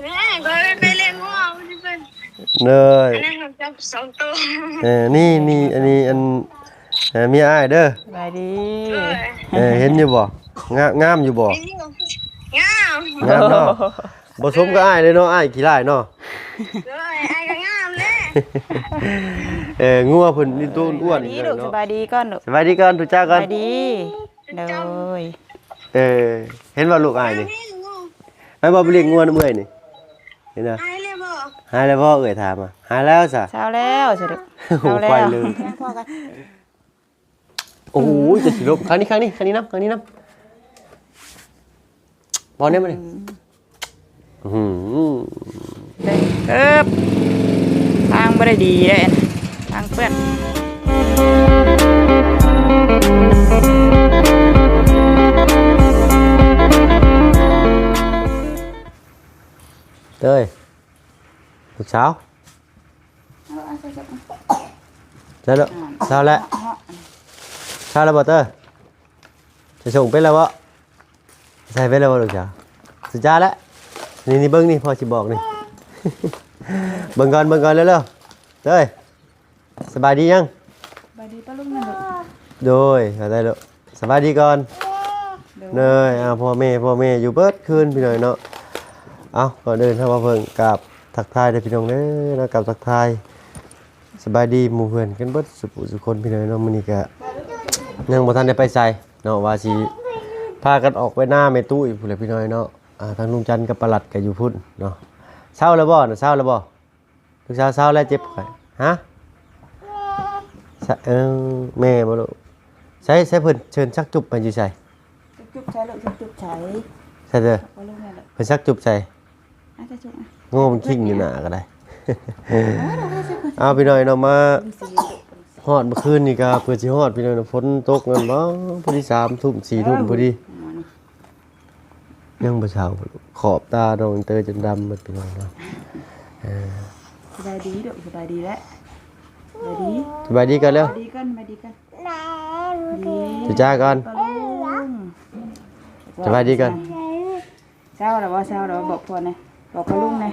ແມ່ ຂ້ອຍໄປລ້ຽງງົວຢູ່ເພິ່ນ ເດີ ອັນນັ້ນມັນຈັບສອງໂຕ ເອີ ນີ້ ນີ້ ອັນນີ້ ອັນ ເອີ ເມຍອ້າຍເດີ ສະບາຍດີ ໂດຍ ເອີ ເຫັນຢູ່ບໍ່? ງາມ ງາມຢູ່ບໍ່? ງາມ ງາມເນາະ ບໍ່ສົມກັບອ້າຍເລີຍເນາະ ອ້າຍຂີ້ຮ້າຍເນາະ ໂດຍ ອ້າຍກໍງາມແຫຼະ ເອີ ງົວເພິ່ນນີ້ໂຕອ້ວນ ສະບາຍດີລູກ ສະບາຍດີກ່ອນລູກ ສະບາຍດີກ່ອນ ທຸກເຈົ້າກ່ອນ ສະບາຍດີ ໂດຍ ເອີ ເຫັນບໍ່ລູກອ້າຍນີ້ ໄປບໍ່ໄປລ້ຽງງົວນຳເອື້ອຍນີ້ ເຫັນບໍ່? ຫາຍແລ້ວບໍ່? ຫາຍແລ້ວບໍ່? ເອື້ອຍຖາມ ຫາຍແລ້ວຊະ ເຊົາແລ້ວຊະລູກ ເຊົາແລ້ວ ໄປເລີຍ ໂອ້ຍ ຈະຊິລົບ ຂ້າງນີ້ ຂ້າງນີ້ ຂ້າງນີ້ນຳ ຂ້າງນີ້ນຳ ບໍ່ແນ່ບໍ່ແນ່ ອືມ ອື ເອີບ ທາງບໍ່ໄດ້ດີເດ້ ທາງເປື້ອນ ເຕີຍ ລູກສາວ ເອົາ ເອົາ ໃສ່ ໃສ່ ໃສ່ແລ້ວ ອ່າ ເຊົາແລ້ວ ເຊົາແລ້ວບໍ່ເຕີຍ? ໃສ່ສົ່ງເປັນແລ້ວບໍ່? ໃສ່ເປັນແລ້ວບໍ່ລູກສາວ? ສຸຈາແລ້ວ ນີ້ ນີ້ເບິ່ງນີ້ ພໍ່ຊິບອກນີ້ ເບິ່ງກ່ອນ ເບິ່ງກ່ອນເລັວໆ ເຕີຍ ສະບາຍດີຍັງ? ສະບາຍດີປ້າລຸງນະລູກ ໂດຍ ເຂົ້າໃຈລູກ ສະບາຍດີກ່ອນ ໂດຍ ເດີ ອ່າ ພໍ່ແມ່ ພໍ່ແມ່ຢູ່ເບິດຄືນພີ່ນ້ອງເນາະ ເອົາ ກ່ອນອື່ນເຮົາມາເພິ່ງກາບທັກທາຍເດີພີ່ນ້ອງເດີເນາະ ກາບທັກທາຍ ສະບາຍດີໝູ່ເພື່ອນກັນເບິດສູ່ຜູ້ສູ່ຄົນພີ່ນ້ອງເນາະ ມື້ນີ້ກະຍັງບໍ່ທັນໄດ້ໄປໃສເນາະ ວ່າຊິພາກັນອອກໄປນາແມ່ຕຸ້ຍພຸ້ນແຫຼະພີ່ນ້ອງເນາະ ອ່າ ທາງລຸງຈັນກັບປ້າລັດກະຢູ່ພຸ້ນເນາະ ເຊົາແລ້ວບໍ່ນະ ເຊົາແລ້ວບໍ່? ລູກສາວເຊົາແລ້ວເຈັບຂ້ອຍ ຮະ? ສະ ເອີ ແມ່ບໍ່ລູກ? ໃສ ໃສເພິ່ນເຊີນສັກຈຸບໃຫ້ຢູ່ໃສ? ສັກຈຸບໃສລູກ ສັກຈຸບໃສ? ໃສເດີ ບໍ່ຮູ້ແມ່ນແຫຼະ ເພິ່ນສັກຈຸບໃສ? ອາ ສັກຈຸບ ງໍມັນຄິງຢູ່ໜ້າກໍໄດ້ ເອົາ ພີ່ນ້ອງເນາະ ມາຮອດມື້ຄືນນີ້ກໍເພື່ອຊິຮອດ ພີ່ນ້ອງເນາະ ຝົນຕົກແມ່ນບໍ່? ພໍດີສາມທຸ່ມ ສີ່ທຸ່ມ ອືມ ພໍດີ ຍັງບໍ່ເຊົາ ຂອບຕານ້ອງເຕີຈະດຳໝົດພີ່ນ້ອງເນາະ ເອີ ສະບາຍດີລູກ ສະບາຍດີແຫຼະ ສະບາຍດີ ສະບາຍດີກ່ອນເລັວ ສະບາຍດີກ່ອນ ສະບາຍດີກ່ອນ ດີ ທຸຈ້າກ່ອນ ປ້າລຸງ ສະບາຍດີກ່ອນ ເຊົາແລ້ວບໍ່? ເຊົາແລ້ວບໍ່? ບອກພໍ່ແດ່ ບອກປ້າລຸງແດ່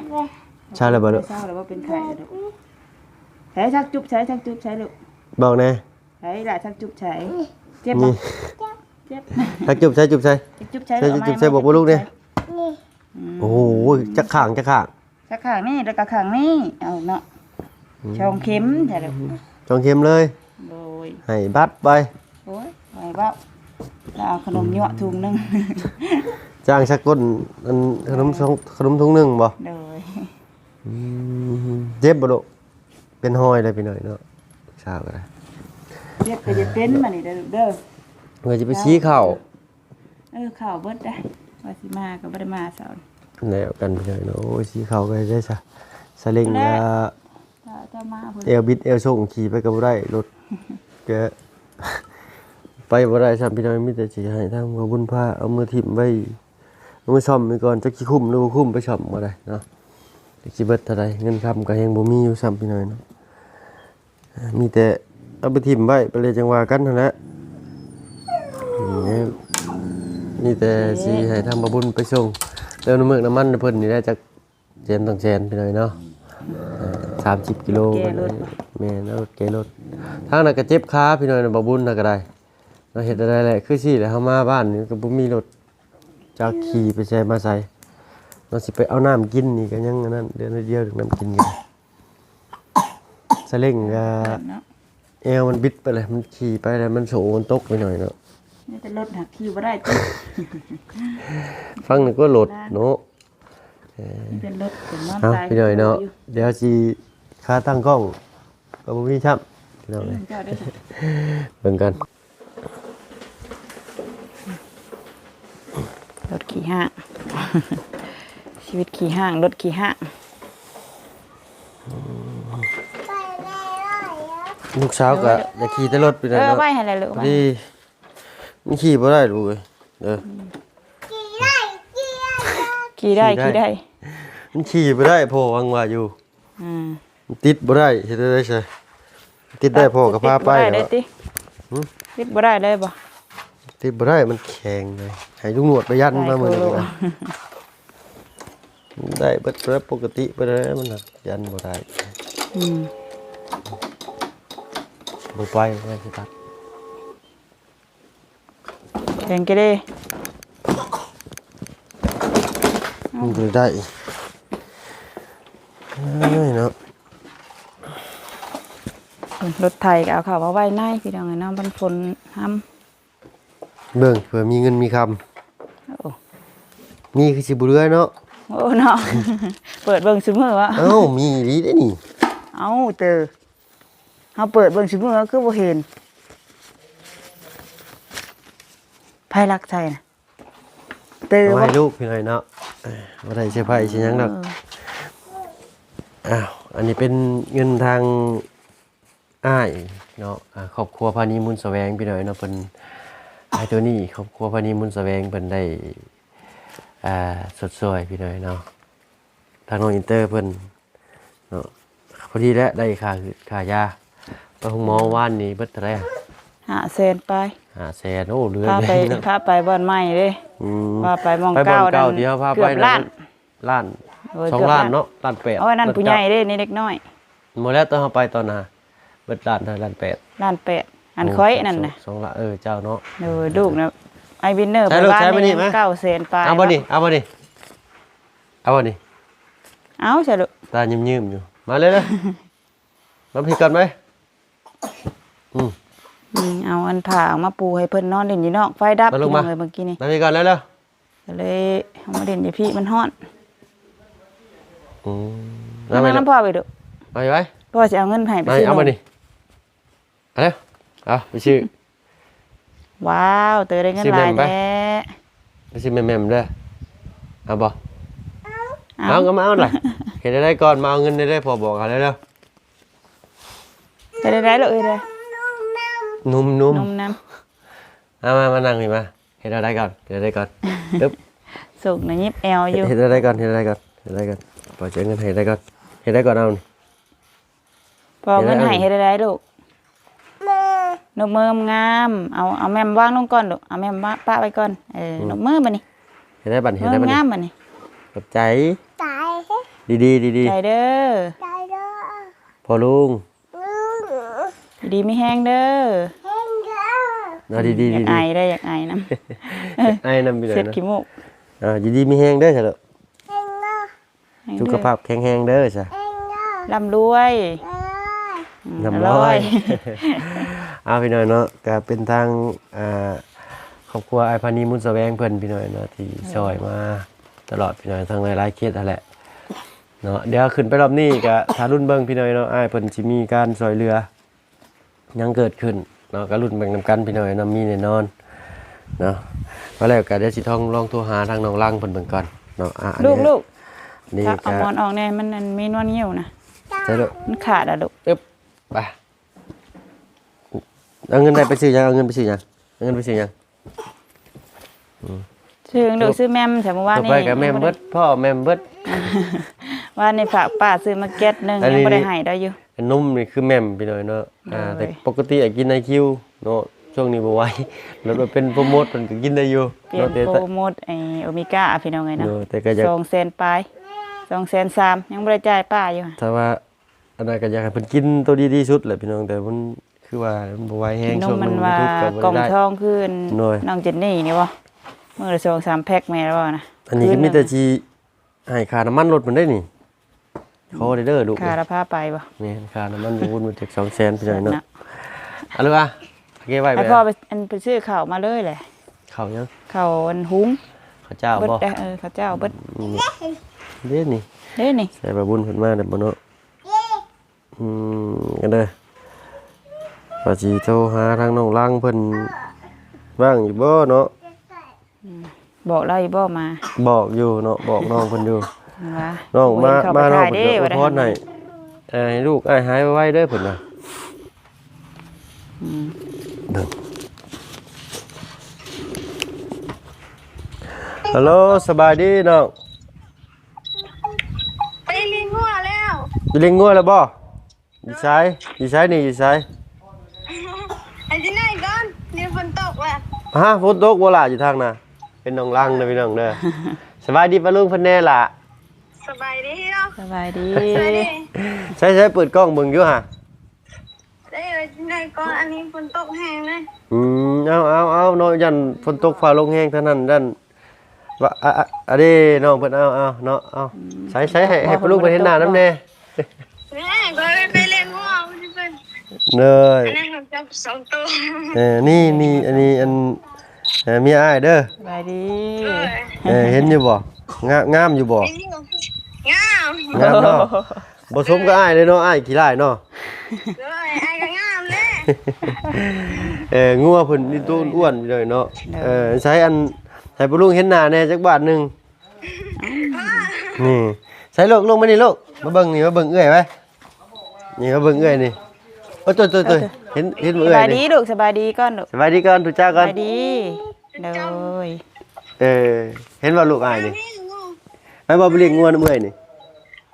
ເຊົາແລ້ວບໍ່ລູກ? ເຊົາແລ້ວບໍ່? ເປັນໄຂ້ແລ້ວລູກ ໃສ ສັກຈຸບໃສ ສັກຈຸບໃສລູກ? ບອກແດ່ ໃສລະ ສັກຈຸບໃສ ເຈັບບໍ່? ນີ້ ເຈັບ ສັກຈຸບໃສ ຈຸບໃສ ຈັກຈຸບໃສ ໃສ ຈຸບໃສ ບອກປ້າລຸງແດ່ ນີ້ ອືມ ໂອ້ໂຫ ຈັກຂ້າງ ຈັກຂ້າງ ສັກຂ້າງນີ້ ແລ້ວກໍຂ້າງນີ້ ເອົາເນາະ ອືມ ສອງເຂັມ ໃສ່ແລ້ວ ສອງເຂັມເລີຍ ໂດຍ ໃຫ້ບັດໄປ ໂອ້ຍ ໃຫ້ເວົ້າ ແລ້ວເອົາຂະໜົມຍົວະຖົງໜຶ່ງ ຈ້າງສັກກົ້ນ ອັນ ຂະໜົມ ເອີ ຂະໜົມຖົງໜຶ່ງບໍ່? ໂດຍ ອືມ ເຈັບບໍ່ລູກ? ເປັນຮອຍເລີຍພີ່ນ້ອງເນາະ ສາວກໍໄດ້ ເຈັບກໍຢ່າເປັນ ບາດນີ້ເດີລູກເດີ ເອີ ຈະໄປສີເຂົ້າ ເອີ ເຂົ້າເບິດໄດ໋ ວ່າຊິມາກໍບໍ່ໄດ້ມາເຊົ້ານີ້ ແລ້ວກັນພີ່ນ້ອງເນາະ ໂອ້ຍ ສີເຂົ້າກໍໄດ້ຊະ ສະເລັງກໍ ເຈົ້າມາພຸ້ນ ແອວບິດແອວສົ່ງ ຂີ່ໄປກໍບໍ່ໄດ້ ລົດກໍໄປບໍ່ໄດ້ຊ້ຳພີ່ນ້ອງ ມີແຕ່ຊິໃຫ້ທາງພໍ່ບຸນພາເອົາມືຖິ້ມໄວ້ ເອົາໄປສ້ອມໄວ້ກ່ອນ ຈັກຊິຄຸ້ມຫຼືບໍ່ຄຸ້ມໄປສ້ອມກໍໄດ້ເນາະ ຈັກຊິເບິດເທົ່າໃດ ເງິນຄຳກໍແຮງບໍ່ມີຢູ່ຊ້ຳພີ່ນ້ອງເນາະ ມີແຕ່ເອົາໄປຖິ້ມໄວ້ ໄປເລີຍຈັ່ງວ່າກັນຫັ້ນແຫຼະ ມີແຕ່ຊິໃຫ້ທາງບ່າວບຸນໄປສົ່ງ ເຕີມນ້ຳເມືອກນ້ຳມັນໃຫ້ເພິ່ນນີ້ແຫຼະ ຈັກແສນສອງແສນພີ່ນ້ອງເນາະ ເອີ ສາມສິບກິໂລ ແກ່ລົດ ແມ່ນ ເອົາລົດແກ່ລົດ ທາງນັ້ນກໍເຈັບຂາພີ່ນ້ອງ ບ່າວບຸນນະກໍໄດ້ ເນາະ ເຮັດແນວໃດແຫຼະ ຄືຊີ້ແຫຼະ ເຮົາມາບ້ານນີ້ກໍບໍ່ມີລົດຈັກຂີ່ໄປໃສມາໃສ ເນາະ ຊິໄປເອົານ້ຳກິນນີ້ກໍຍັງອັນນັ້ນ ເດືອນດຽວໜຶ່ງນ້ຳກິນກໍ ສະເລັງກໍ ເນາະ ແອວມັນບິດໄປເລີຍ ມັນຂີ່ໄປແລ້ວມັນໂສມັນຕົກໄປໜ້ອຍເນາະ ມີແຕ່ລົດຫາກຂີ່ບໍ່ໄດ້ຕິ ຟັງນຶກວ່າລົດເນາະ ເອີ ເປັນລົດເປັນມອເຕີໄຊ ເອົາ ພີ່ນ້ອງເນາະ ດຽວຊິຄາຕັ້ງກ້ອງກໍບໍ່ມີຊ້ຳ ພີ່ນ້ອງເອີຍ ອືມ ເຈົ້າເດີ ເບິ່ງກັນ ລົດຂີ້ຮ້າງ ຊີວິດຂີ້ຮ້າງ ລົດຂີ້ຮ້າງ ລູກສາວກໍ ໂດຍ ຢາກຂີ່ແຕ່ລົດ ເອີ ໄວ້ຫັ້ນແຫຼະລູກ ພໍດີ ມັນຂີ່ບໍ່ໄດ້ລູກເອີຍ ເອີ ອືມ ຂີ່ໄດ້ ຂີ່ໄດ້ ມັນຂີ່ບໍ່ໄດ້ ພໍ່ຫວັງວ່າຢູ່ ອືມ ມັນຕິດບໍ່ໄດ້ ເຮັດແນວໃດຊະ ຕິດໄດ້ ພໍ່ກໍພາໄປແລ້ວ ຕິດບໍ່ໄດ້ເລີຍຕິ ຫຶ ຕິດບໍ່ໄດ້ເລີຍບໍ່? ຕິດບໍ່ໄດ້ ມັນແຂງເລີຍ ໃຫ້ລຸງໜວດໄປຢັນມາມື້ນີ້ກໍໄດ້ ໂອ້ ໄດ້ເບິດແລ້ວ ປົກກະຕິໄປແລ້ວ ມັນນະ ຍັນບໍ່ໄດ້ ອືມ ບໍ່ໄປ ບໍ່ໄປຊິຕັດ ແຂງກະເດ ມັນບໍ່ໄດ້ ເອີຍເນາະ ລົດໄຖກໍເອົາເຂົ້າມາໄວ້ໃນ ພີ່ນ້ອງເອີຍເນາະ ມັນຝົນຮຳ. ເບິ່ງເພື່ອມີເງິນມີຄຳ ໂອ້ ມີຄືຊິບໍ່ເຫຼືອເນາະ ໂອ້ເນາະ ເປີດເບິ່ງຊຸມື້ວະ ເອົ້າ ມີອີ່ຫຼີເດ້ນີ້ ເອົ້າ ເຕີ ເຮົາເປີດເບິ່ງຊຸມື້ຄືບໍ່ເຫັນ ໃຜລັກໃສ່ນະ ເຕີ ເອົາໃຫ້ລູກພີ່ນ້ອງເນາະ ບໍ່ໄດ້ເຊີໄພຊິຫຍັງດອກ ເອີ ອ້າວ ອັນນີ້ເປັນເງິນທາງ ອ້າຍເນາະ ອ່າ ຄອບຄົວພານີ ມູນສະແຫວງ ພີ່ນ້ອງເນາະ ເພິ່ນ ອ້າຍໂຕນີ້ ຄອບຄົວພານີ ມູນສະແຫວງ ເພິ່ນໄດ້ ອ່າ ຊົດຊ່ອຍ ພີ່ນ້ອງເນາະ ທາງນ້ອງອິນເຕີເພິ່ນເນາະ ພໍດີແຫຼະ ໄດ້ຄ່າ ຄ່າຢາ ໄປໂຮງໝໍວານນີ້ເບິດເທົ່າໃດ? ຫ້າແສນປາຍ ຫ້າແສນ ໂອ້ ເຫຼືອ ພາໄປ ເນາະ ພາໄປບ່ອນໃໝ່ເດ້ ອືມ ພາໄປໝ່ອງເກົ່າ ບ່ອນເກົ່າທີ່ເຮົາພາໄປ ເກືອບລ້ານ ລ້ານ ເອີຍ ສອງລ້ານເນາະ ລ້ານແປດ ເອົາ ອັນນັ້ນຜູ້ໃຫຍ່ເດ້ ນີ້ເດັກນ້ອຍ ບໍ່ແລ້ວ ຕອນເຮົາໄປຕອນນະ ເບິດລ້ານເທົ່າ ລ້ານແປດ ລ້ານແປດ ອັນຂ້ອຍນັ້ນນະ ສອງ ສອງລ້ານ ເອີ ເຈົ້າເນາະ ໂດຍ ລູກນະ ອ້າຍວິນເນີໄປວານນີ້ ເກົ້າແສນປາຍ ເອົາບໍ່ນີ້ ເອົາບໍ່ນີ້ ເອົາບໍ່ນີ້ ເອົາຊະລູກ ຕາຍິ້ມໆຢູ່ ມາເລີຍ ມາພີ້ກ່ອນໄປ ອືມ ນີ້ ເອົາອັນຜ້າອອກມາປູໃຫ້ເພິ່ນນອນຫຼິ້ນຢູ່ນອກ ໄຟດັບ ມາລູກ ພີ່ນ້ອງເອີຍ ມາ ເມື່ອກີ້ນີ້ ມາພີ້ກ່ອນ ເລັວໆ ກໍເລີຍເອົາມາຫຼິ້ນຢູ່ພີ້ ມັນຮ້ອນ ອືມ ມານັ່ງນຳພໍ່ໄປດຸ ມາໄປ ພໍ່ຊິເອົາເງິນໃຫ້ໄປຊື້ ເອົາມານີ້ ເອົາເລີຍ ເອົາໄປຊື້ ວ້າວ ເຕີໄດ້ເງິນຫຼາຍແທ້ ໄປຊື້ແໝ່ມໆເດີ ເອົາບໍ່ ເອົາ ເອົາກໍມາເອົາລະ ເຮັດໄດ້ກ່ອນ ມາເອົາເງິນໄດ້ ພໍ່ບອກເອົາເດີ ເຮັດໄດ້ລູກ ເຮັດໄດ້ ໜຸ່ມໆ ໜຸ່ມນຳ ເອົາມາ ມານັ່ງພີ້ມາ ເຮັດແນວໃດກ່ອນ ເຮັດແນວໃດກ່ອນ ຕຶບ ສຸກນະ ຫຍິບແອວຢູ່ ເຮັດແນວໃດກ່ອນ ເຮັດແນວໃດກ່ອນ ເຮັດແນວໃດກ່ອນ ພໍ່ຊິເອົາເງິນໃຫ້ ເຮັດໄດ້ກ່ອນ ເຮັດໄດ້ກ່ອນ ເອົານີ້ ພໍ່ເອົາເງິນໃຫ້ ເຮັດແນວໃດລູກ ນົບມືງາມໆ ເອົາ ເອົາແມ່ມວາງລົງກ່ອນລູກ ເອົາແມ່ມວາງປະໄວ້ກ່ອນ ເອີ ອືມ ນົບມືບັດນີ້ ເຮັດໄດ້ບັດນີ້ ເຮັດໄດ້ບັດນີ້ ງາມບັດນີ້ ຂອບໃຈ ດີໆ ດີໆ ໃຈເດີ ໃຈເດີ ພໍ່ລຸງ ຢູ່ດີມີແຮງເດີ ເອົາດີໆ ຢາກໄອເດີ ຢາກໄອນຳ ຢາກໄອນຳ ເຊັດຂີ້ມູກ ເອົາຢູ່ດີມີແຮງເດີຊະລູກ ສຸຂະພາບແຂງແຮງເດີຊະ ລ່ຳລວຍ ອືມ ລ່ຳລວຍ ເອົາພີ່ນ້ອງເນາະ ກໍເປັນທາງ ອ່າ ຄອບຄົວອ້າຍພານີ ມູນສະແຫວງເພິ່ນ ພີ່ນ້ອງເນາະ ທີ່ຊ່ອຍມາຕະຫຼອດ ພີ່ນ້ອງ ທັງຫຼາຍໆເຂດຫັ້ນແຫຼະ ເນາະ ດຽວຂຶ້ນໄປຮອບນີ້ກະຖ້າລຸ້ນເບິ່ງພີ່ນ້ອງເນາະ ອ້າຍເພິ່ນຊິມີການຊ່ອຍເຫຼືອຫຍັງເກີດຂຶ້ນເນາະ ກະລຸ້ນເບິ່ງນຳກັນພີ່ນ້ອງເນາະ ມີແນ່ນອນເນາະ ວ່າແລ້ວກະດຽວຊິລອງ ລອງໂທຫາທາງນ້ອງລັງເພິ່ນເບິ່ງກ່ອນເນາະ ອ່າ ລູກ ລູກ ນີ້ ເອົາໝອນອອກແດ່ ມັນ ອັນ ມີນວນງິ້ວນະ ໃສ່ລູກ ມັນຂາດລະລູກ ອຶບ ໄປ ເອົາເງິນໄດ້ໄປຊື້ຫຍັງ ເອົາເງິນໄປຊື້ຫຍັງ ເອົາເງິນໄປຊື້ຫຍັງ ອືມ ຊື້ຫຍັງລູກ ຊື້ແໝ່ມ ແຕ່ມື້ວານນີ້ ໄປກໍແໝ່ມເບິດ ພໍ່ແໝ່ມເບິດ ວານນີ້ຝາກປ້າຊື້ມາແກັດໜຶ່ງ ຍັງບໍ່ໄດ້ໃຫ້ໄດ້ຢູ່ ນົມນີ້ຄືແໝ່ມພີ່ນ້ອງເນາະ ໂດຍ ອ່າ ແຕ່ປົກກະຕິກິນໄອຄິວເນາະ ຊ່ວງນີ້ບໍ່ໄຫວ ລົດມາເປັນໂປຣໂມດ ເພິ່ນກໍກິນໄດ້ຢູ່ ປ່ຽນໂປຣໂມດ ໄອ້ໂອເມກາ ພີ່ນ້ອງເອີຍເນາະ ໂດຍ ແຕ່ກໍຢາກ ສອງແສນປາຍ ສອງແສນສາມ ຍັງບໍ່ໄດ້ຈ່າຍປ້າຢູ່ ຖ້າວ່າ ອັນນັ້ນກໍຢາກໃຫ້ເພິ່ນກິນໂຕດີທີ່ສຸດແຫຼະພີ່ນ້ອງ ແຕ່ມັນຄືວ່າມັນບໍ່ໄຫວແຮງ ນມມັນວ່າກ່ອງທອງຄື ໂດຍ ນ້ອງເຈນນີ້ນີ້ບໍ່ ມື້ລະສອງສາມແພັກແມ່ນບໍ່ນະ ອັນນີ້ກໍມີແຕ່ຊິໃຫ້ຄ່ານ້ຳມັນລົດເພິ່ນໄດ້ນີ້ ຂໍເດີລູກ ຄ່າລະພາໄປບໍ່ ແມ່ນ ຄ່ານ້ຳມັນບຸນມັນຈັກສອງແສນພີ່ນ້ອງເນາະ ເອົາເລີຍວ່າເກັບໄວ້ ໃຫ້ພໍ່ໄປ ອັນ ໄປຊື້ເຂົ້າມາເລີຍແຫຼະ ເຂົ້າຫຍັງ ເຂົ້າອັນຫຸງ ເຂົ້າເຈົ້າບໍ່ ເອີ ເຂົ້າເຈົ້າເບິດ ອືມ ເດ້ນີ້ ເດ້ນີ້ ໃສ່ບ່າວບຸນເພິ່ນມາແລ້ວບໍ່ເນາະ ອືມ ກັນເດີ ວ່າຊິໂທຫາທາງນ້ອງລັງເພິ່ນວ່າງຢູ່ບໍ່ເນາະ ອືມ ບອກລາວຢູ່ບໍ່ມາ ບອກຢູ່ເນາະ ບອກນ້ອງເພິ່ນຢູ່ ວ່າ ນ້ອງມາ ມານ້ອງເພິ່ນກໍອວຍພອນໃຫ້ ເອີ ໃຫ້ລູກອ້າຍຫາຍໄວໆເດີເພິ່ນວ່າ ອືມ ເດີ ຮັລໂຫຼ ສະບາຍດີນ້ອງ ໄປລ້ຽງງົວແລ້ວ ໄປລ້ຽງງົວແລ້ວບໍ່? ຢູ່ໃສ? ຢູ່ໃສນີ້? ຢູ່ໃສ? ໃຫ້ຊິໄດ້ກ່ອນ ນີ້ຝົນຕົກແລ້ວ. ຮະ? ຝົນຕົກບໍ່ລະຢູ່ທາງນະ? ເປັນໜອງລັງເດີພີ່ນ້ອງເດີ. ສະບາຍດີປ້າລຸງເພິ່ນແດ່ລະ. ສະບາຍດີເນາະ ສະບາຍດີ ສະບາຍດີ ໃສໆ ເປີດກ້ອງເບິ່ງຢູ່ຫາ ໄດ້ເອີຍ ໄດ້ກ່ອນ ອັນນີ້ຝົນຕົກແຮງເລີຍ ອືມ ເອົາໆໆ ເນາະ ຢ້ານຝົນຕົກຟ້າລົງແຮງເທົ່ານັ້ນ ຢ້ານວ່າ ອາ ອາ ອາເດ້ ນ້ອງເພິ່ນ ເອົາໆ ເນາະ ເອົາ ອືມ ໃສໆ ໃຫ້ ໃຫ້ປ້າລຸງເພິ່ນເຫັນໜ້ານຳແດ່ ນີ້ຂ້ອຍໄປລ້ຽງງົວເພິ່ນ ເດີ ອັນນັ້ນຂອງເຈົ້າສອງໂຕ ເອີ ນີ້ ນີ້ ອັນນີ້ ອັນ ເອີ ເມຍອ້າຍເດີ ສະບາຍດີ ເອີ ເຫັນຢູ່ບໍ່? ງາມ ງາມຢູ່ບໍ່? ງາມ ງາມເນາະ ບໍ່ສົມກັບອ້າຍເລີຍເນາະ ອ້າຍຂີ້ຮ້າຍເນາະ ໂດຍ ອ້າຍກໍງາມເດ້ ເອີ ງົວເພິ່ນນີ້ໂຕອ້ວນໆ ເລີຍເນາະ ໂດຍ ເອີ ໃສ ອັນ ໃຫ້ປ້າລຸງເຫັນໜ້າແດ່ຈັກບາດໜຶ່ງ ນີ້ ໃສລູກ ລົງມານີ້ລູກ ມາເບິ່ງນີ້ ມາເບິ່ງເອື້ອຍໄວ້ ນີ້ ມາເບິ່ງເອື້ອຍນີ້ ໂອ້ຍ ໂຕຍໆໆ ເຫັນ ເຫັນບໍ່ເອື້ອຍ ສະບາຍດີລູກ ສະບາຍດີກ່ອນລູກ ສະບາຍດີກ່ອນ ທຸກເຈົ້າກ່ອນ ສະບາຍດີ ໂດຍ ເອີ ເຫັນບໍ່ລູກອ້າຍນີ້ ໄປບໍ່ ໄປລ້ຽງງົວນຳເອື້ອຍນີ້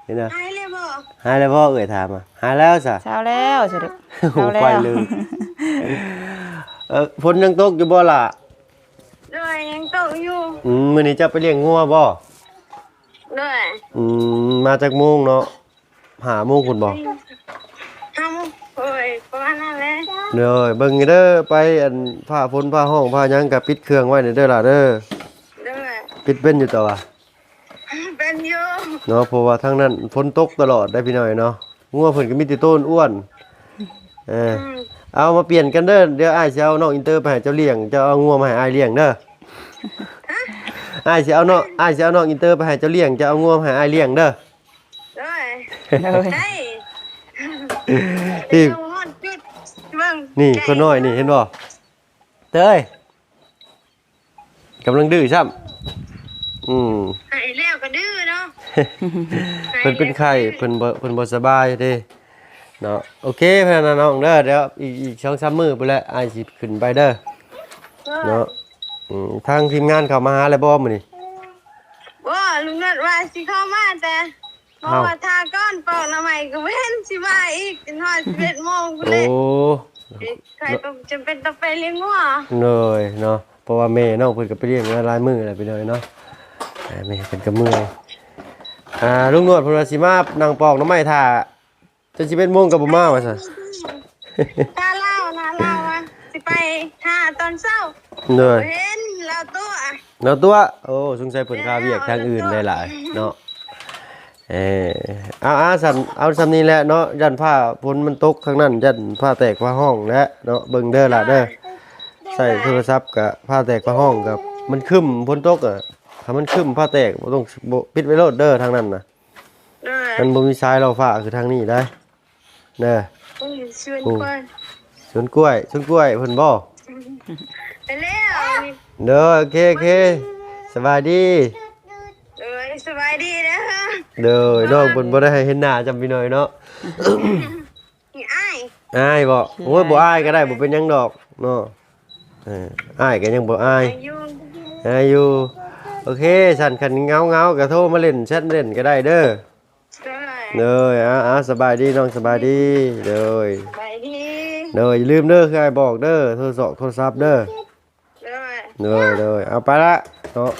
ເຫັນບໍ່ ຫາຍແລ້ວບໍ່ ຫາຍແລ້ວບໍ່ ເອື້ອຍຖາມ ຫາຍແລ້ວຊະ ເຊົາແລ້ວຊະລູກ ເຊົາແລ້ວ ໄປເລີຍ ເອີ ຝົນຍັງຕົກຢູ່ບໍ່ລະ? ໂດຍ ຍັງຕົກຢູ່ ອືມ ມື້ນີ້ເຈົ້າໄປລ້ຽງງົວບໍ່? ໂດຍ ອືມ ມາຈັກໂມງເນາະ? ຫ້າໂມງພຸ້ນບໍ່? ຫ້າໂມງ ໂອ້ຍ ປະມານນັ້ນແຫຼະ ໂດຍ ເບິ່ງເດີ ໄປ ອັນ ຟ້າຝົນຟ້າຮ້ອງຟ້າຫຍັງກໍປິດເຄື່ອງໄວ້ເດີຫຼ້າເດີ ໂດຍ ປິດເປັນຢູ່ຕົວະ? ເປັນຢູ່ເນາະ ເພາະວ່າທາງນັ້ນຝົນຕົກຕະຫຼອດໄດ໋ພີ່ນ້ອງເນາະ ງົວເພິ່ນກໍມີແຕ່ໂຕອ້ວນ ເອີ ອືມ ເອົາມາປ່ຽນກັນເດີ ດຽວອ້າຍຊິເອົານ້ອງອິນເຕີໄປໃຫ້ເຈົ້າລ້ຽງ ເຈົ້າເອົາງົວມາໃຫ້ອ້າຍລ້ຽງເດີ ຮະ ອ້າຍຊິເອົານ້ອງ ອ້າຍຊິເອົານ້ອງອິນເຕີໄປໃຫ້ເຈົ້າລ້ຽງ ເຈົ້າເອົາງົວມາໃຫ້ອ້າຍລ້ຽງເດີ ໂດຍ ໂດຍ ໄດ້ ນີ້ ຮອດຈຸດ ເບິ່ງ ນີ້ ແກະ ຄົນນ້ອຍນີ້ ເຫັນບໍ່ ເຕີຍ ກຳລັງດື້ຊ້ຳ ອືມ ໃຫ້ແລ້ວກໍດື້ເນາະ ເພິ່ນເປັນໄຂ້ ເພິ່ນບໍ່ ເພິ່ນບໍ່ສະບາຍເດ້ເນາະ ໂອເຄ ເພິ່ນນະນ້ອງເດີ ດຽວອີກ ອີກສອງສາມມື້ພຸ້ນແຫຼະ ອ້າຍຊິຂຶ້ນໄປເດີ ເນາະ ອືມ ທາງທີມງານເຂົ້າມາຫາແລ້ວບໍ່ມື້ນີ້? ບໍ່ ລຸງນັດວ່າຊິເຂົ້າມາແຕ່ ເພາະວ່າຖ້າກ່ອນປອກໜໍ່ໄມ້ກໍບໍ່ເຫັນຊິມາອີກ ຈົນຮອດສິບເອັດໂມງພຸ້ນແຫຼະ ໂອ້ ຂ້ອຍຕ້ອງຈຳເປັນຕ້ອງໄປລ້ຽງງົວ ໂດຍເນາະ ເພາະວ່າແມ່ນ້ອງເພິ່ນກໍໄປລ້ຽງມາຫຼາຍມື້ແລ້ວພີ່ນ້ອງເນາະ ແມ່ເພິ່ນກໍເມື່ອຍ ອ່າ ລຸງນວດເພິ່ນວ່າຊິມານັ່ງປອກໜໍ່ໄມ້ຖ້າ ຈົນສິບເອັດໂມງກໍບໍ່ມາວ່າຊັ້ນ ຖ້າລາວນະ ລາວວ່າຊິໄປຫາຕອນເຊົ້າ ໂດຍ ບໍ່ເຫັນລາວຕົວະ ລາວຕົວະ ໂອ້ ສົງໄສເພິ່ນຄາວຽກທາງອື່ນຫຼາຍໆເນາະ ເອີ ເອົາ ເອົາ ສ່ຳ ເອົາສ່ຳນີ້ແຫຼະເນາະ ຢ້ານຟ້າຝົນມັນຕົກທາງນັ້ນ ຢ້ານຟ້າແຕກຟ້າຮ້ອງແຫຼະເນາະ ເບິ່ງເດີຫຼ້າເດີ ໃຊ້ໂທລະສັບກະຟ້າແຕກຟ້າຮ້ອງກະ ມັນຄຶ້ມຝົນຕົກອະ ຖ້າມັນຄຶ້ມຟ້າແຕກ ບໍ່ຕ້ອງ ບໍ່ ປິດໄວ້ໂລດເດີທາງນັ້ນນະ ເອີ ມັນບໍ່ມີສາຍລໍຟ້າຄືທາງນີ້ໄດ໋ ເດີ ອືມ ສວນ ໂອ້ ກ້ວຍ ສວນກ້ວຍ ສວນກ້ວຍເພິ່ນບໍ່? ໄປແລ້ວ ໂດຍ ໂອເຄ ໂອເຄ ສະບາຍດີ ໂດຍ ສະບາຍດີເດີ ໂດຍ ນ້ອງເພິ່ນບໍ່ໄດ້ໃຫ້ເຫັນໜ້າຈຳພີ່ນ້ອງເນາະ ອ້າຍ ອ້າຍບໍ່? ໂອ້ຍ ບໍ່ອ້າຍກໍໄດ້ ບໍ່ເປັນຫຍັງດອກເນາະ ເອີ ອ້າຍກໍຍັງບໍ່ອາຍ ອາຍຢູ່ ອາຍຢູ່ ໂອເຄ ຊັ້ນຄັນເຫງົາໆ ກໍໂທມາຫຼິ້ນ ແຊັດມາຫຼິ້ນກໍໄດ້ເດີ ໂດຍ ເດີ ເອົາ ເອົາ ສະບາຍດີນ້ອງ ສະບາຍດີ ໂດຍ ສະບາຍດີ ໂດຍ ຢ່າລືມເດີ ຄືອ້າຍບອກເດີ ໂທລະສັບ ໂທລະສັບເດີ ໂດຍ ໂດຍ ໂດຍ ເອົາໄປລະເນາະ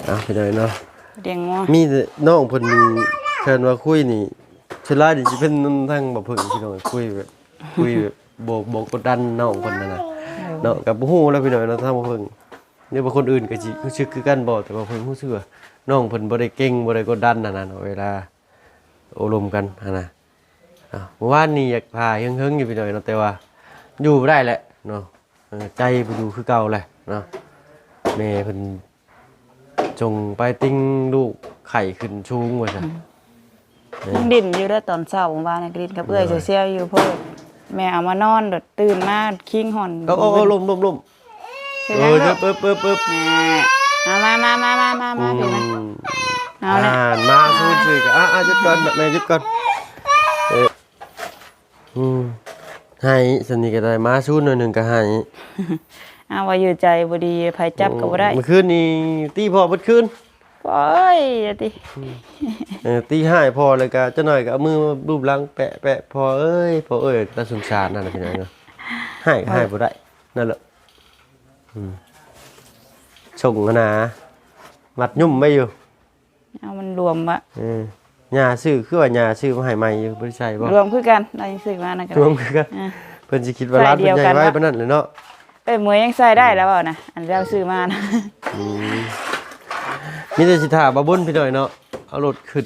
ເອົາໄປເລີຍເນາະ ລ້ຽງງົວ ມີແຕ່ນ້ອງເພິ່ນ ຄັນວ່າຄຸຍນີ້ ສ່ວນຫຼາຍນີ້ຊິເປັນນຳທາງບ່າວເຜິ້ງ ພີ່ນ້ອງ ຄຸຍແບບ ຄຸຍແບບບໍ່ ບໍ່ກົດດັນນ້ອງເພິ່ນຫັ້ນນະ ເນາະ ກໍບໍ່ຮູ້ແຫຼະພີ່ນ້ອງເນາະ ທາງບ່າວເຜິ້ງ ຫຼືວ່າຄົນອື່ນກໍຊິຮູ້ສຶກຄືກັນບໍ່ ແຕ່ວ່າເພິ່ນຮູ້ສຶກວ່ານ້ອງເພິ່ນບໍ່ໄດ້ເກັ່ງ ບໍ່ໄດ້ກົດດັນຫັ້ນນະເນາະ ເວລາໂອ້ລົມກັນຫັ້ນນະ ເອີ ມື້ວານນີ້ຢາກຖ້າເຫິງໆຢູ່ພີ່ນ້ອງເນາະ ແຕ່ວ່າຢູ່ບໍ່ໄດ້ແຫຼະເນາະ ເອີ ໃຈບໍ່ຢູ່ຄືເກົ່າແຫຼະເນາະ ແມ່ເພິ່ນ ຈົ່ງໄປຕິງລູກໄຂ້ຂຶ້ນສູງວ່າຊັ້ນ ອືມ ເອີ ຍັງດິ້ນຢູ່ເດີ ຕອນເຊົ້າວານນີ້ກໍດິ້ນກັບເອື້ອຍ ໂດຍ ເຊວໆຢູ່ ເພາະແມ່ເອົາມານອນ ແລ້ວຕື່ນມາຄິງຮ້ອນ ໂອ້ ລົ້ມໆໆ ເອີ ເອີ ເອີ ມາ ມາ ມາ ມາ ມາ ອືມ ເອົາລະ ອ່າ ມາສູນຊື່ກໍ ອ່າ ອ່າ ຢຸດກ່ອນ ແມ່ຢຸດກ່ອນ ເອີ ອືມ ໄຫ້ ສ່ຳນີ້ກໍໄດ້ ມາສູນໜ້ອຍໜຶ່ງກໍໄຫ້ ອ້າວ ວ່າຢູ່ໃຈບໍ່ດີ ໃຜຈັບກໍບໍ່ໄດ້ ອືມ ມື້ຄືນນີ້ຕີພໍ່ເບິດຄືນ ໂອ້ຍ ຕິ ເອີ ຕີຮ້າຍພໍ່ ແລ້ວກໍຈັກໜ້ອຍກໍເອົາມືມາລູບຫຼັງ ແປະໆ ພໍ່ເອີຍ ພໍ່ເອີຍ ຕາສົງສານນັ້ນນະ ພີ່ນ້ອງເນາະ ຮ້າຍກໍຮ້າຍບໍ່ໄດ້ ນັ້ນແຫຼະ ອືມ ສົ່ງຫັ້ນນະ ມັດຫຍຸ້ມໄວ້ຢູ່ ເອົາມັນລວມວະ ເອີ ຍ່າຊື້ ຄືວ່າຍ່າຊື້ມາໃຫ້ໃໝ່ຢູ່ ບໍ່ໄດ້ໃສ່ບໍ່? ລວມຄືກັນ ລາວຍັງຊື້ມານຳກັນ ລວມຄືກັນ ອ່າ ເພິ່ນຊິຄິດວ່າຫຼານເພິ່ນໃຫຍ່ໄວປານນັ້ນແຫຼະເນາະ. ເອີ ເໝີຍຍັງໃສ່ໄດ້ລະເວົ້ານະ ອັນລາວຊື້ມານະ ອືມ ມີແຕ່ຊິຖ້າບ່າວບຸນພີ່ນ້ອງເນາະ ເອົາລົດຂຶ້ນ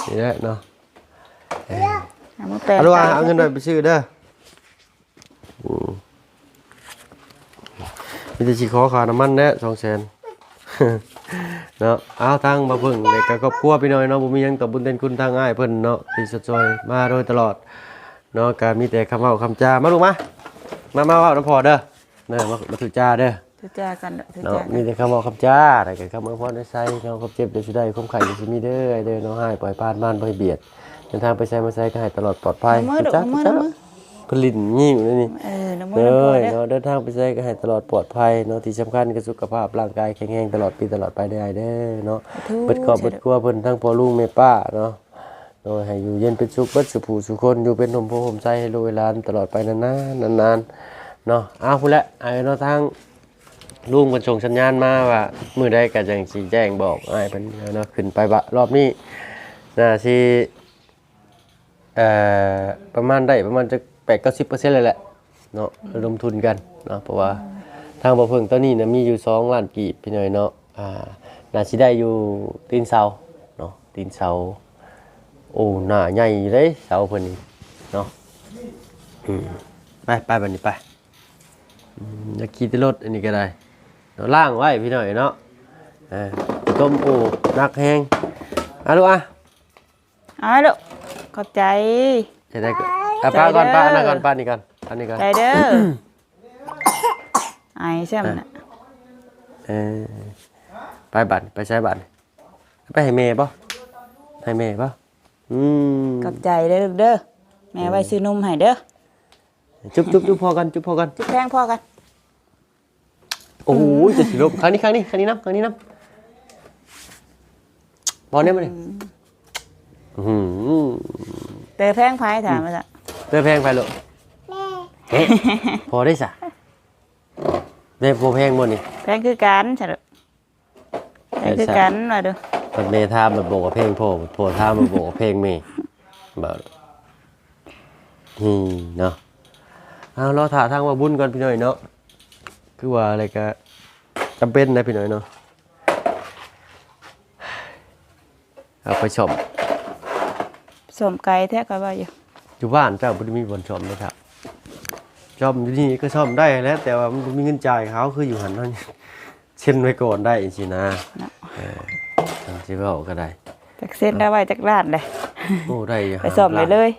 ນີ້ແຫຼະເນາະ. ເອີ ເອົາມາແປງ ອາລຸອາ ເອົາເງິນໄວ້ໄປຊື້ເດີ. ອືມ ມີແຕ່ຊິຂໍຄ່ານ້ຳມັນແຫຼະ ສອງແສນ ເນາະ. ເອົາ ທາງບ່າວເຜິ້ງ ແລະກະຄອບຄົວພີ່ນ້ອງເນາະ ບໍ່ມີຫຍັງຕອບບຸນແທນຄຸນທາງອ້າຍເພິ່ນເນາະ ທີ່ຊ່ວຍມາໂດຍຕະຫຼອດເນາະ. ກະມີແຕ່ຄຳເວົ້າຄຳຈາ ມາລູກມາ ມາ ມາເວົ້ານຳພໍ່ເດີ ເດີ ມາ ມາຖືຈາເດີ ຖືຈາກັນເນາະ ຖືຈາກັນ ມີແຕ່ຄຳເວົ້າຄຳຈາ ແລະກະຄຳອວຍພອນອວຍໄຊເນາະ. ຄວາມເຈັບຢ່າຊິໄດ້ ຄວາມໄຂ້ຢ່າຊິມີເດີ ເດີ ເນາະ ໃຫ້ປ່ອຍຜ່ານ ຜ່ານບໍ່ໃຫ້ບຽດ ເດີນທາງໄປໃສມາໃສກະໃຫ້ຕະຫຼອດປອດໄພ ເອົາມື ເອົາມື ເພິ່ນຫຼິ້ນຍິ້ວນີ້ ເອີ ເດີ ເນາະ ເດີນທາງໄປໃສກະໃຫ້ຕະຫຼອດປອດໄພເນາະ. ທີ່ສຳຄັນກະສຸຂະພາບຮ່າງກາຍແຂງແຮງຕະຫຼອດປີຕະຫຼອດໄປເດີອ້າຍເດີເນາະ. ເບິດຄອບເບິດຄົວເພິ່ນ ທັງພໍ່ລຸງແມ່ປ້າເນາະ ໂດຍໃຫ້ຢູ່ເຢັນເປັນສຸກເບິດສູ່ຜູ້ສູ່ຄົນ ຢູ່ເປັນຮົ່ມໂພຮົ່ມໄຊໃຫ້ລູກໃຫ້ຫຼານຕະຫຼອດໄປນານໆ ນານໆ ເນາະ. ເອົາ ພຸ້ນແຫຼະອ້າຍເນາະ ທາງ ລຸງເພິ່ນສົ່ງສັນຍານມາວ່າ ມື້ໃດກະຈັ່ງຊິແຈ້ງບອກອ້າຍເພິ່ນເນາະ. ຂຶ້ນໄປບະ ລອບນີ້ໜ້າຊິ ເອີ ປະມານໄດ້ປະມານຈັກແປດເກົ້າສິບເປີເຊັນແລ້ວແຫຼະເນາະ ລະດົມທຶນກັນເນາະ. ເພາະວ່າທາງບ່າວເຜິ້ງຕອນນີ້ນະ ມີຢູ່ສອງລ້ານກີບພີ່ນ້ອງເນາະ. ອ່າ ໜ້າຊິໄດ້ຢູ່ຕີນເສົາເນາະ ຕີນເສົາ. ໂອ້ ໜ້າໃຫຍ່ຢູ່ເດ້ເສົາເພິ່ນນີ້ເນາະ. ອືມ ໄປ ໄປ ບາດນີ້ໄປ. ອືມ ຢາກຂີ່ແຕ່ລົດ ອັນນີ້ກະໄດ້ເນາະ ລ້າງໄວ້ພີ່ນ້ອງເນາະ. ເອີ ຕົ້ມ ໂອ້ ໜັກແຮງ. ອາລູກອາ ເອົາລູກ ຂອບໃຈ. ຈະໄດ້ກະ ອາ ປະກ່ອນ ປະອັນນັ້ນກ່ອນ ປະນີ້ກ່ອນ ອັນນີ້ກ່ອນ ໃຈເດີ. ໄອຊ້ຳນະ ເອີ ໄປບາດ ໄປໃສບາດ ໄປໃຫ້ແມ່ບໍ່ ໃຫ້ແມ່ບໍ່? ອືມ ຂອບໃຈເດີລູກເດີ ແມ່ໄວ້ຊື້ນົມໃຫ້ເດີ. ຈຸບ ຈຸບ ຈຸບພໍ່ກັນ ຈຸບພໍ່ກັນ ຈຸບແພງພໍ່ກັນ. ໂອ້ຍ ຈະຊິລົບ ຂ້າງນີ້ ຂ້າງນີ້ ຂ້າງນີ້ນຳ ຂ້າງນີ້ນຳ. ບໍ່ແນ່ບໍ່ແນ່ ອືມ ເຕີແພງໃຜ ຖາມມາຊະ ເຕີແພງໃຜລູກ? ແມ່ ເອີ ພໍ່ເດ້ຊະ ແມ່ບໍ່ແພງບໍ່ນີ້? ແພງຄືກັນຊະ ແພງຄືກັນວ່າດູ. ບັດແມ່ຖາມບັດບອກວ່າແພງພໍ່ ບັດພໍ່ຖາມບັດບອກວ່າແພງແມ່ ບາດ ນີ້ເນາະ. ເອົາ ລໍຖ້າທາງບ່າວບຸນກ່ອນພີ່ນ້ອງເນາະ ຄືວ່າແລ້ວກະຈຳເປັນນະພີ່ນ້ອງເນາະ ເອົາໄປສ້ອມ. ສ້ອມໄກແທ້ ຂ້ອຍວ່າຢູ່ ຢູ່ບ້ານເຈົ້າບໍ່ໄດ້ມີບ່ອນສ້ອມເດ້ ຖ້າສ້ອມຢູ່ນີ້ກະສ້ອມໄດ້ແຫຼະ ແຕ່ວ່າມັນບໍ່ມີເງິນຈ່າຍເຂົາ ຄືຢູ່ຫັ້ນເນາະ. ເຊັນໄວ້ກ່ອນໄດ້ຊີ້ນະ ເນາະ ເອີ ຈັ່ງຊິເວົ້າກະໄດ້ ຈັກເຊັນໄດ້ໄວ້ຈັກລ້ານເດ້. ໂອ້ ໄດ້ຢູ່ ໄປສ້ອມໄດ້ເລີຍ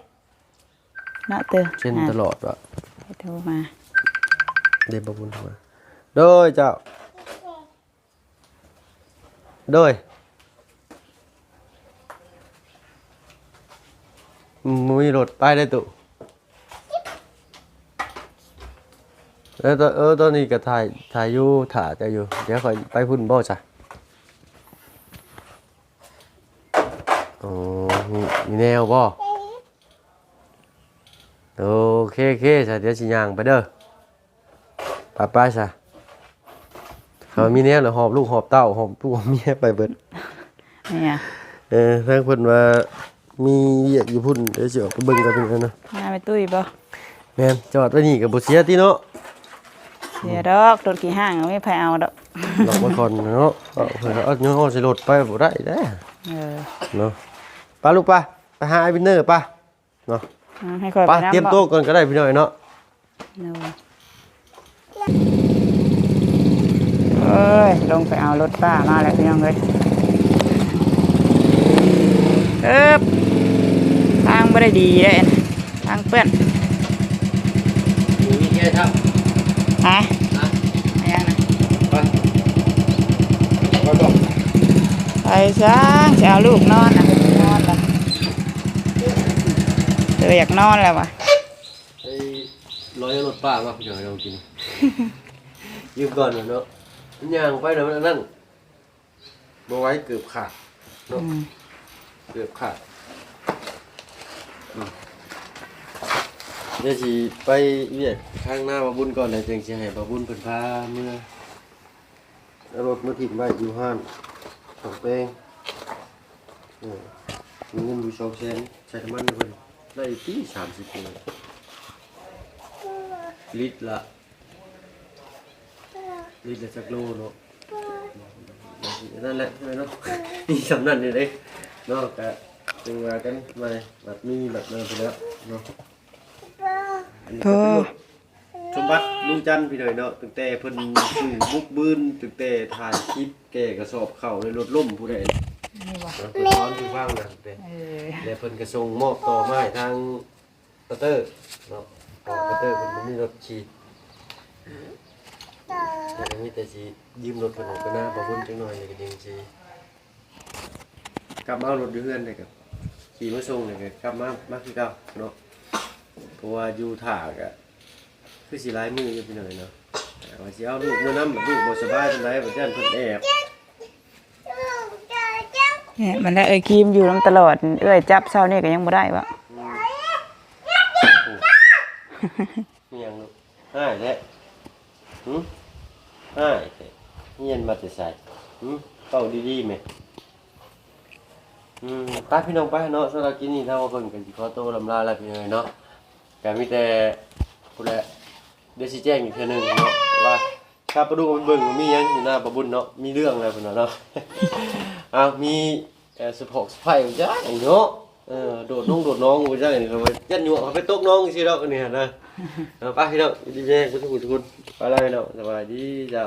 ເນາະ ເຕີ ເຊັນຕະຫຼອດວ່າ ໃຫ້ໂທມາ ເດ້ ບໍ່ບຸນໂທມາ. ໂດຍ ເຈົ້າ ໂດຍ ອືມ ບໍ່ມີລົດ ໄປເດີຕູ້. ເອີ ຕອນ ເອີ ຕອນນີ້ກະຖ່າຍ ຖ່າຍຢູ່ ຖ້າເຈົ້າຢູ່ ດຽວຂ້ອຍໄປພຸ້ນບໍ່ຊະ. ໂອ້ ມີ ມີແນວບໍ່? ໂອເຄ ໂອເຄ ຊະ ດຽວຊິຍ່າງໄປເດີ. ໄປ ໄປຊະ ເຮົາມີແນວແລ້ວ ຫອບລູກຫອບເຕົ້າ ຫອບລູກຫອບເມຍໄປເບິດ. ເອີ ທາງເພິ່ນວ່າມີວຽກຢູ່ພຸ້ນ ດຽວຊິອອກໄປເບິ່ງກັນເນາະ. ຫາແມ່ຕຸ້ຍບໍ່? ແມ່ນ ຈອດໄວ້ນີ້ກະບໍ່ເສຍຕິເນາະ. ເສຍດອກ ລົດຂີ້ຮ້າງ ບໍ່ມີໃຜເອົາດອກ. ລອກມາກ່ອນເນາະ ເອົາ ເອົາໃສ່ລົດໄປບໍ່ໄດ້ເດ້. ເອີ ເນາະ ໄປລູກ ໄປ ໄປຫາອ້າຍວິນເນີ ໄປ. ເນາະ ອືມ ໃຫ້ຂ້ອຍໄປນຳ ຕຽມໂຕະກ່ອນກະໄດ້ພີ່ນ້ອງເນາະ. ໂດຍ ເອີຍ ລົງໄປເອົາລົດປ້າມາແລ້ວພີ່ນ້ອງເອີຍ. ເອີບ ທາງບໍ່ໄດ້ດີເດ້ ທາງເປື້ອນ. ມີແກ່ທຳ ຮະ ຮະ ຫຍັງນະ? ໄປ ໄປບໍ່? ໄປຊ້າ ຊິເອົາລູກນອນນະ ນອນລະ. ເອີ ຢາກນອນແລ້ວຫວາ. ໄປລອຍລົດປ້າມາ ພີ່ນ້ອງເອີຍ ກິນ ຢູ່ກ່ອນເນາະ. ຍ່າງໄປນຳອັນນັ້ນ ບໍ່ໄຫວ ເກີບຂາດເນາະ. ອືມ ເກີບຂາດ. ອືມ ດຽວຊິໄປວຽກທາງນາບ່າວບຸນກ່ອນ ແລ້ວຈຶ່ງຊິໃຫ້ບ່າວບຸນເພິ່ນພາເມືອ. ເອົາລົດມາຖິ້ມໄວ້ຢູ່ຮ້ານຂອງແປງ. ໂອ້ ມີເງິນຢູ່ສອງແສນ ໃສ່ນ້ຳມັນໃຫ້ເພິ່ນ ໄດ້ຕີສາມສິບໂລ ລິດລະ ລິດລະຈັກໂລເນາະ? ນັ້ນແຫຼະເນາະ ມີສ່ຳນັ້ນນີ້ເດ້ເນາະ ກະຈັ່ງວ່າກັນໃໝ່ ບັດມີບັດນັ້ນໄປແລ້ວເນາະ. ອັນນີ້ກໍເປັນລົດສົມບັດລຸງຈັນພີ່ນ້ອງເນາະ ຕັ້ງແຕ່ເພິ່ນສູ້ບຸກບືນ ຕັ້ງແຕ່ຖ່າຍຄລິບແກ່ກະສອບເຂົ້າໃນລົດລົ້ມຜູ້ໃດ ນີ້ຫວາ ເນາະ ເພິ່ນສອນສູ່ຟັງນະ ເອີ ແລະເພິ່ນກະສົ່ງມອບຕໍ່ມາໃຫ້ທາງ ປາເຕີເນາະ ປາເຕີເພິ່ນບໍ່ມີລົດຂີ່ ແຕ່ກໍມີແຕ່ຊິຢືມລົດເພິ່ນອອກໄປນາບ່າວບຸນຈັກໜ່ອຍ ແລ້ວກໍຍັງຊິກັບມາເອົາລົດຢູ່ເຮືອນ ແລ້ວກໍຂີ່ມາສົ່ງ ແລ້ວກໍກັບມາ ມາຄືເກົ່າເນາະ ເພາະວ່າຢູ່ຖ້າກໍຄືຊິຫຼາຍມື້ຢູ່ພີ່ນ້ອງເນາະ ວ່າຊິເອົາລູກມານຳ ລູກບໍ່ສະບາຍປານໃດ ບັດຢ້ານເພິ່ນແອບ. ແມ່ນແຫຼະ ເອື້ອຍຄຣີມຢູ່ນຳຕະຫຼອດ ເອື້ອຍຈັບເຊົ້ານີ້ກໍຍັງບໍ່ໄດ້ວະ ອືມ ໂອ້ ມີຫຍັງລູກ ຮ້າຍແທ້ ຫື ຮ້າຍແທ້ ຮຽນມາແຕ່ໃສ ຫື ເວົ້າດີໆແມ່ ອືມ ໄປພີ່ນ້ອງໄປເນາະ ສຳລັບຄລິບນີ້ທາງເຮົາເພິ່ນກໍຊິຂໍໂຕລຳລາແລ້ວພີ່ນ້ອງເນາະ ກໍມີແຕ່ພຸ້ນແຫຼະ ດຽວຊິແຈ້ງອີກເທື່ອໜຶ່ງເນາະ ວ່າ ພາປາດຸກໄປເບິ່ງວ່າມີຫຍັງຢູ່ນາປາບຸນເນາະ ມີເລື່ອງແລ້ວເພິ່ນວ່າເນາະ ອ້າວ ມີ ເອີ ສະພອກສະໄພວ່າຈັ່ງເນາະ ເອີ ໂດດໜອງໂດດໜອງວ່າຈັ່ງນີ້ ຢ້ານຍົວະເຂົາໄປຕົກໜອງຊື່ດອກ ອັນນີ້ຫັ້ນນະ ເອົາ ໄປພີ່ນ້ອງ ຢູ່ດີມີແຮງເບິດທຸກຜູ້ທຸກຄົນ ໄປແລ້ວພີ່ນ້ອງ ສະບາຍດີເຈົ້າ.